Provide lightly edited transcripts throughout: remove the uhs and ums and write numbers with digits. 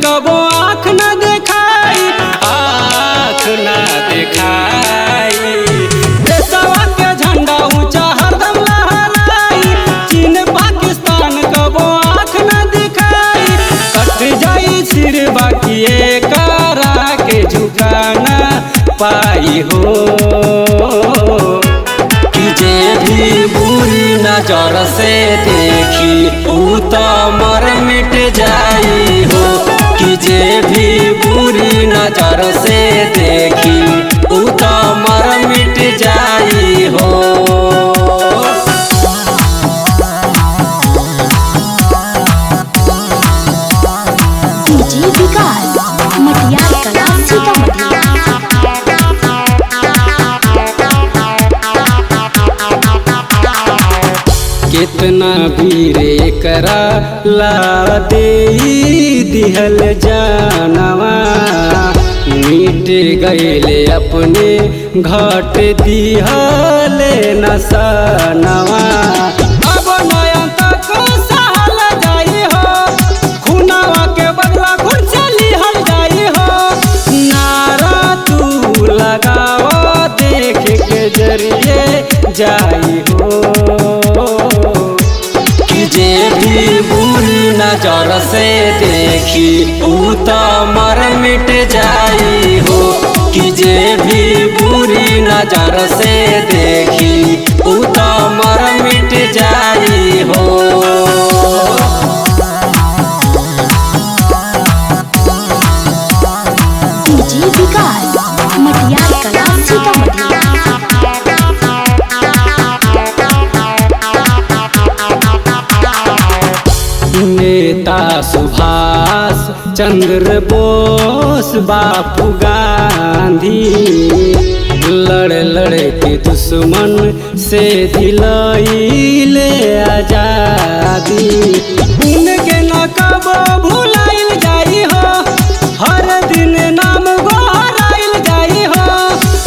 कबो आँख न देखाई, आँख न देखाई। देशवा के झंडा ऊंचा हरदम लहराई, चीन पाकिस्तान कबो आँख न दिखाई। कट जाई सिर बाकी करा के झुकाना पाई हो। कि जे भी बुरी नजर से देखी ऊ त मर मिट जाई हो। कि जे भी बुरी नजर से देखी ऊ त मर मिट जाई हो। डीजे विकास मटियार कला सीतामढ़ी। कितना वीर करा ला दे दिहल जानवा, मिट गईले अपने घाट दिहल नसनवा। अब नयन तक सहल जाई हो, खुनावा के बदला खुन से लिहल जाई हो। नारा तू लगावा देख के जरिए जाई हो। कि जे भी बुरी नजर से देखी ऊ त मर मिट जाई हो। कि जे भी बुरी नजर से देखी ऊ त मर मिट जाई हो। डीजे विकास मटियार कला सीतामढ़ी। नेता सुभाष चंद्र बोस बापू गांधी, लड़ लड़ के दुश्मन से दिलैले आजादी। उनके न कबो भुलाइल जाई हो, हर दिन नाम गोहराइल जाई हो।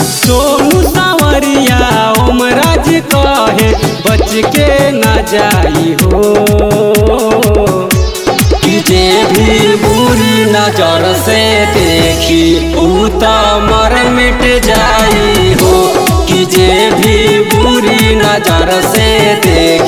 सोनू सांवरिया ओमराज कहे बच के न जाई हो। कि जे भी बुरी नजर से देखी ऊ त मर मिट जाई हो। कि जे भी बुरी नजर से देखी।